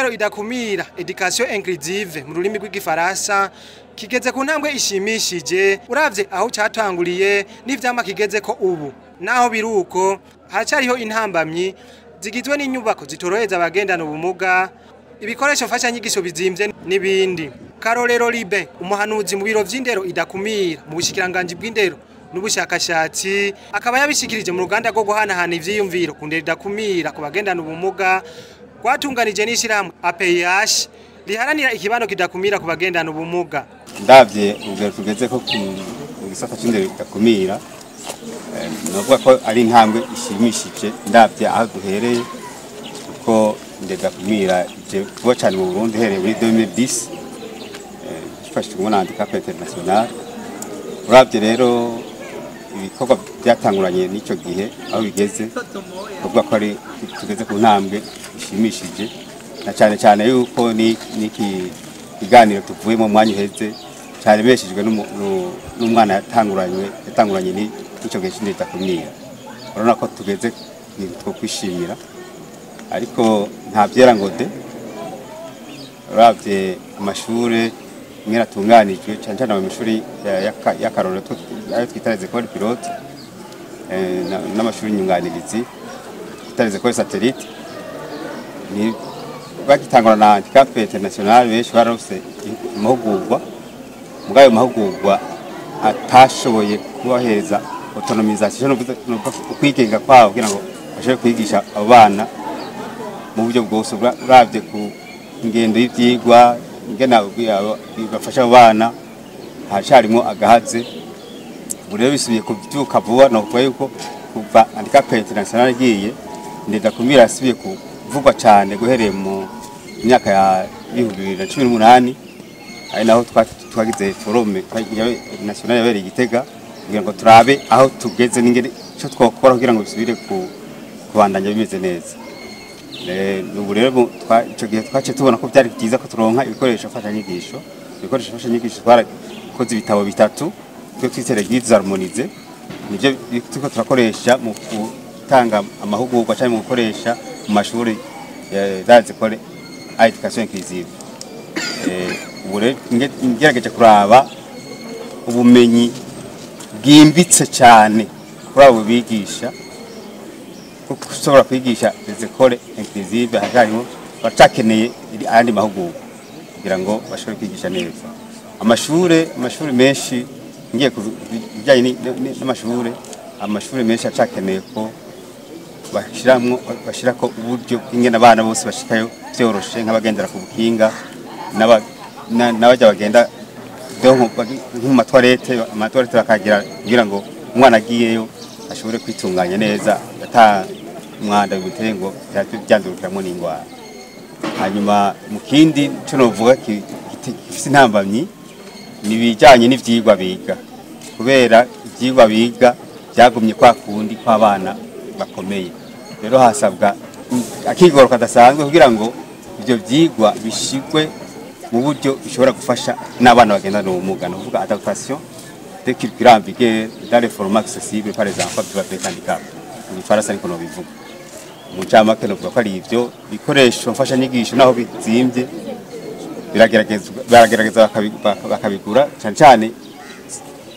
c'indero idakumira, éducation inclusive mu rurimi rw'Igifaransa, kigeze ku ntambwe ishimishije uravye aho catanguriye n'ivyama kigeze ko ubu. Naho biruko, haracariho intambamyi zigizwe n'inyubako zitoroheza abagendana ubumuga, ibikoresho mfashanyigisho bizimvye n'ibindi. Karorero Libe, umuhanuzi mu biro vy'indero idakumira mu bushikiranganji bw'indero n'ubushakashatsi, akaba yabishikirije mu ruganda rwo guhanahana ivyiyumviro ku ndero idakumira ku bagendana ubumuga rwatunganije n'ishirahamwe APIH riharanira ikibano kidakumira ku bagendana ubumuga. Ndavye urugero tugeze ko mu gisata c'indero idakumira, novuga ko ari intambwe ishimishije ndavye aho duhereye, kuko indero idakumira ije vuba cane mu Burundi uhereye muri 2010, ifashijwemo na Handicap International. Uravye rero ibikorwa byatanguranye n'icyo gihe aho bigeze, kuvuga ko ari tugeze ku ntambwe ishimishije, na cyane cyane yuko n'iki kiganiro tuvuyemo mwanya uheze cyaremeshejwe n'umwana yatanguranye n'icyo gihe c'indero idakumira. Urabona ko tugeze two kwishimira, ariko nta byera ngo de. Uravye amashure imwe atunganijwe, cyane cyane amashuri y'akarorero ayo twita les écoles pilotes, n'amashuri nyunganirizi twita les écoles satellites, ni bagitangura na Handicap International benshi barose amahugurwa, mugabo ayo mahugurwa atashoboye kubahereza autonomisation, ukwigenga kwabo kugira ngo bashobore kwigisha abo bana mu buryo bwose. Uravye ku ingendo y'ivyigwa ingena bafasha abo bana, haracarimwo agahaze. Ubu rero bisubiye kuvyuka vuba, nokuvuga yuko kuva Handicap International igiye, indero idakumira yasubiye kuvugwa cane guhereye mu myaka ya 2018, ari naho twagize forum national yabereye i Gitega kugira ngo turabe aho tugeze n'ingene ico twokora kugira ngo bisubire kubandanya bimeze neza. Ubu rero ico gihe twaciye tubona ko byari byiza ko turonka ibikoresho mfashanyigisho. Ibikoresho mfashanyigisho, twarakoze ibitabo bitatu twe twise les guides harmonisés, nivyo turiko turakoresha mu gutanga amahugurwa cyangwa mu gukoresha mu mashuri dans les écoles à éducation inclusive. Ubu rero ngerageje kuraba ubumenyi bwimbitse cyane kuri abo bigisha, kuko ushobora kwigisha les écoles inclusive harimo baracakeneye ayandi mahugurwa kugira ngo bashobore kwigisha neza. Amashure menshi, ngiye ku bijyanye n'amashure, amashure menshi acakeneye ko bashiramwo, bashirako uburyo bw'ingene abana bose bashikayo vyoroshe, nk'abagendera ku bukinga n'abajya bagenda nko mu matwarete, amatwarete bakagira kugira ngo umwana agiyeyo ashobore kwitunganya neza ata umwanda bimuteye ngo byandurukiramwo n'indwara. Hanyuma mu kindi cyo novuga gifise intambamyi ni ibijyanye n'ivyigwa biga, kubera ivyigwa biga byagumye kwa kundi kw'abana bakomeye. Rero hasabwa akigoro kadasanzwe kugira ngo ivyo vyigwa bishigwe mu buryo bishobora gufasha n'abana bagendana ubumuga, ni ukuvuga adaptation des curricula en vigueur dans les formats accessibles par les enfants vivant avec handicap mu Gifaransa, niko nobivuga. Mu ncamake novuga ko ari ivyo bikoresho mfashanyigisho, naho bizimvye baragerageza bakabigura, cyane cyane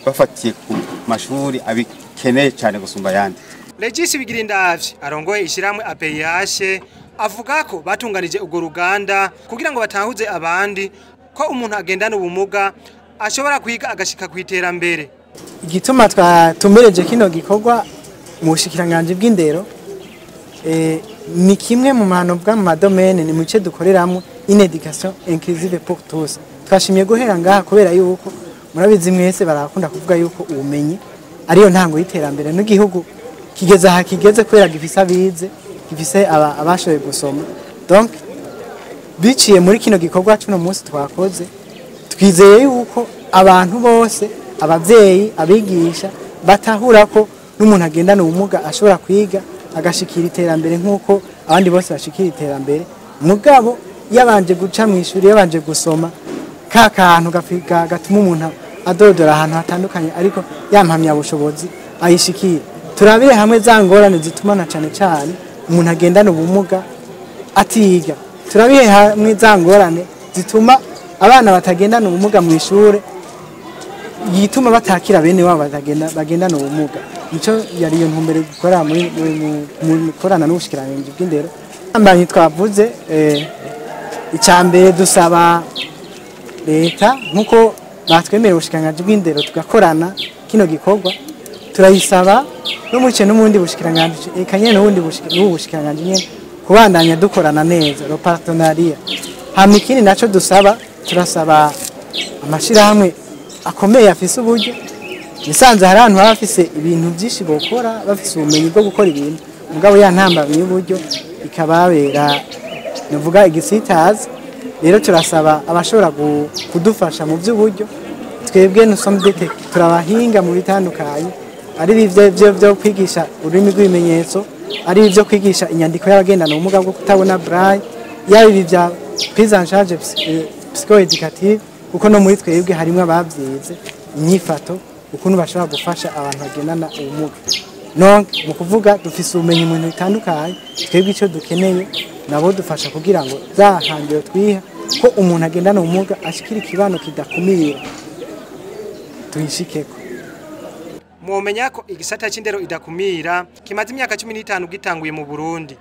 bafatiye ku mashuri abikeneye cyane gusumba ayandi. Regis Bigirindavyi arongoye ishiramwe APIH avuga ko batunganije urwo ruganda kugira ngo batahuze abandi ko umuntu agendana ubumuga ashobora kwiga agashika ku iterambere. Igituma twatumireje kino gikorwa mu bushikiranganji bw'indero, ni kimwe mu mahano bwa mu ma domaines, ni mu bice dukoreramo une éducation inclusive pour tous. Twashimye guhera ngaha kubera yuko murabizi mwese, barakunda kuvuga yuko ubumenyi ariyo ntango y'iterambere, n'igihugu kigeze aha kigeze kubera gifise abize, gifise abashoboye gusoma. Donc biciye muri kino gikorwa cuno munsi twakoze, twizeye yuko abantu bose, abavyeyi, abigisha, batahura ko n'umuntu agendana ubumuga ashobora kwiga agashikira iterambere nk'uko abandi bose bashikira iterambere, mugabo yabanje guca mu ishuri, yabanje gusoma ka kantu gatuma umuntu adodora ahantu hatandukanye, ariko ya mpamyabushobozi ayishikira. Turabire hamwe za ngorane zituma na cane cane umuntu agendana ubumuga atiga. Turabihe hamwe za ngorane zituma abana batagendana ubumuga mu ishure, yituma batakira bene wabo bagendana ubumuga. Nico yari iyo ntumbero gukora muri mu gukorana n'ubushikiranganji bw'indero. Ambanyi twavuze, icambere dusaba leta, nkuko batwemerera ubushikiranganji bw'indero tugakorana kino gikorwa, turayisaba no muri ce n'ubundi bushikiranganji, eka nyene n'ubundi n'ubu bushikiranganji nyene, kubandanya dukorana neza, le partenariat. Hama ikindi naco dusaba, turasaba amashirahamwe akomeye afise uburyo. Nisanze hari abantu baba bafise ibintu byinshi bokora, bafise ubumenyi bwo gukora ibintu, mugabo ya ntambamyi y'uburyo ikababera navuga igisitazi. Rero turasaba abashobora kudufasha mu by'uburyo. Twebwe nous sommes des turabahinga mu bitandukanye, ari ibyo byo kwigisha ururimi rw'ibimenyetso, ari ibyo kwigisha inyandiko y'abagendana ubumuga bwo kutabona, braille, yaba ibi bya prise en charge psychoéducative, kuko no muri twebwe harimo ababyize inyifato, ukuntu bashobora gufasha abantu bagendana ubumuga. Donc mu kuvuga dufise ubumenyi mu bintu bitandukanye. Twebwe icyo dukeneye nabo dufasha kugira ngo za hangiro twiha ko umuntu agendana ubumuga ashikira ikibano kidakumira tuyishikeko. Mwomenya ko igisata c'indero idakumira kimaze imyaka 15 gitanguye mu Burundi.